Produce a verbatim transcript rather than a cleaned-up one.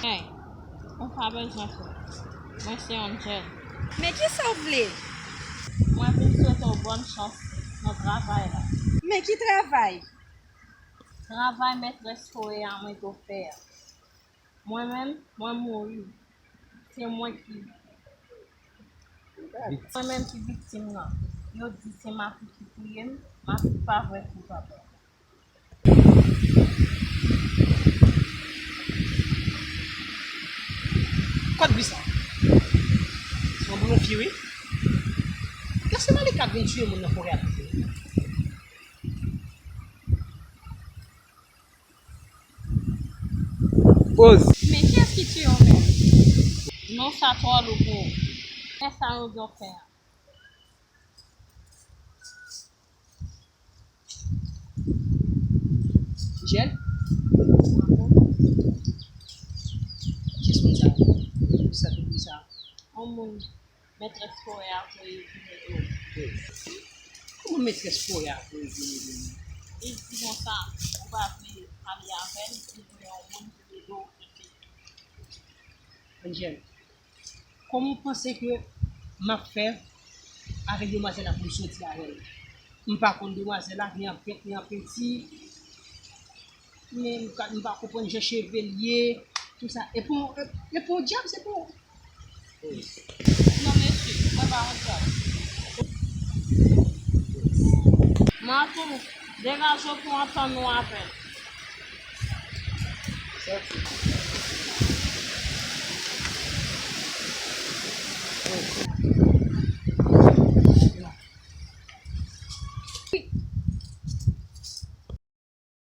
Hey, ou pa bezwen frè. Mwen se Angel. Men kisa w vle? Mwen vin swete w bòn chans nan travay la. Men ki travay? Travay mètrès forè a mwen t ofè a. Mwen menm, mwen mouri. Se mwen ki Mwen menm ki viktim nan. Yo di se Mafik ki touye m, Mafik pa vrè koupab. Kot vi sa? Se yon boulon pye wi. Èske se Malika k vin tiye moun nan forè a tou? Poz. Men kiyès ki tiye w menm? Non sa twò lou pou ou. Fè sa yo di w fè a. Michel? Kiyès moun sa? Sa te di sa? Yon moun. Mètrès forè a voye vin ede w. Kòman mètrès forè a voye vin ede m? Li di konsa, ou pa vle pale avè l, li voye yon moun pou ede w koute. Angel, kòman w panse ke m ap fè avèk demwazèl la pou m soti avè l? M pa konn demwazèl la, ni an pent, ni an penti. Men m ka, m pa konprann jan cheve l ye, tou sa. E pou, e, e pou dyab, se pou. Non, mesye, mwen pa yon dyab. Matou, degaje w pou antann nou avè l.